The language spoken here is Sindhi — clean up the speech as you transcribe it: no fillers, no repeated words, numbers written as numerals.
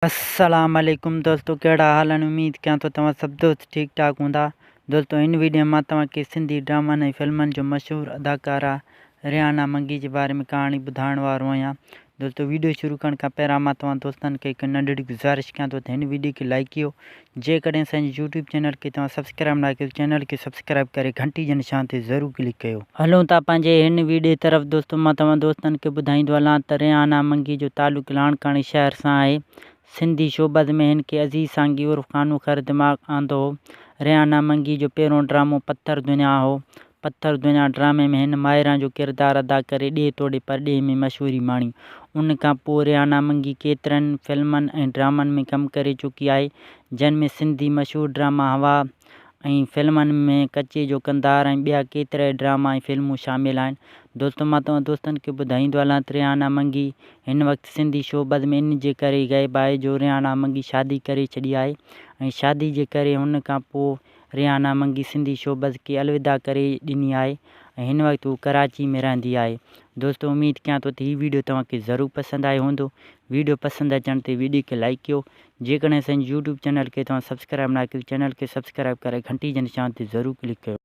السلام عليڪم دوستو ڪهڙا حال آهن اميد ڪيان ٿو توهان سڀ دوست ٺيڪ ٺاڪ هوندا دوستو هن ويڊيو ۾ مان توهان کي سنڌي ڊرامن ۽ فلمن جو مشهور اداڪارا ريحانا منگي جي باري ۾ ڪهاڻي ٻڌائڻ وارو آهيان دوستو ويڊيو شروع ڪرڻ کان پهريان مان توهان دوستن کي هڪ ننڍڙي گذارش ڪيان ٿو ته هن ويڊيو کي لائڪ ڪيو جيڪڏهن اسان جي يوٽيوب چينل کي توهان سبسڪرائب نه ڪيو چينل کي سبسڪرائب ڪري گهنٽي جي نشان تي ضرور ڪلڪ ڪيو. هلون ٿا پنهنجي هن ويڊيو طرف دوستو مان توهان دوستن کي ٻڌائيندو هلان ته ريحانه منگي جو تعلق لاڙڪاڻي شهر سان آهي. سنڌي شوبز ۾ هن کي عزيز سانگي عرف خانو خر دماغ آندو هو. ريحانه منگي جو پهريون ڊرامو پٿر دنيا هو. پٿر دنيا ڊرامي ۾ هن ماهران جو ڪردار ادا ڪري ڏيهه توڙي پرڏيهه ۾ مشهوري ماڻي. ان کان پوء ريحانه منگي ڪيترن فلمن ۽ ڊرامن ۾ ڪم ڪري چڪي آهي جن ۾ سنڌي مشهور ڊراما هوا ۽ فلمن ۾ ڪچي جو ڪنڌار ۽ ٻيا ڪيترائي ڊراما ۽ فلمون شامل آهن. دوستو مان توهان دوستن کي ٻڌائيندو هلان ته ريحانه منگي هن وقت سنڌي شوبز ۾ ان جي ڪري غائب آهي جو ريحانه منگي شادي ڪري ڇڏي آهي ۽ شادي جي ڪري هن کان پوء ريحانه منگي سنڌي شوبز کي الوداع ڪري ڏني آهي ۽ هن وقت هو ڪراچي ۾ رهندي آهي. دوستو اميد ڪيان ٿو ته هي ويڊيو توهان کي ضرور پسند آيو هوندو. ويڊيو پسند اچڻ تي ويڊيو کي لائيڪ ڪيو جيڪڏهن اسان جي يوٽيوب چينل کي توهان سبسڪرائب ناهي ڪيو چينل کي سبسڪرائب ڪري گهنٽي جي نشان تي ضرور ڪلڪ ڪيو.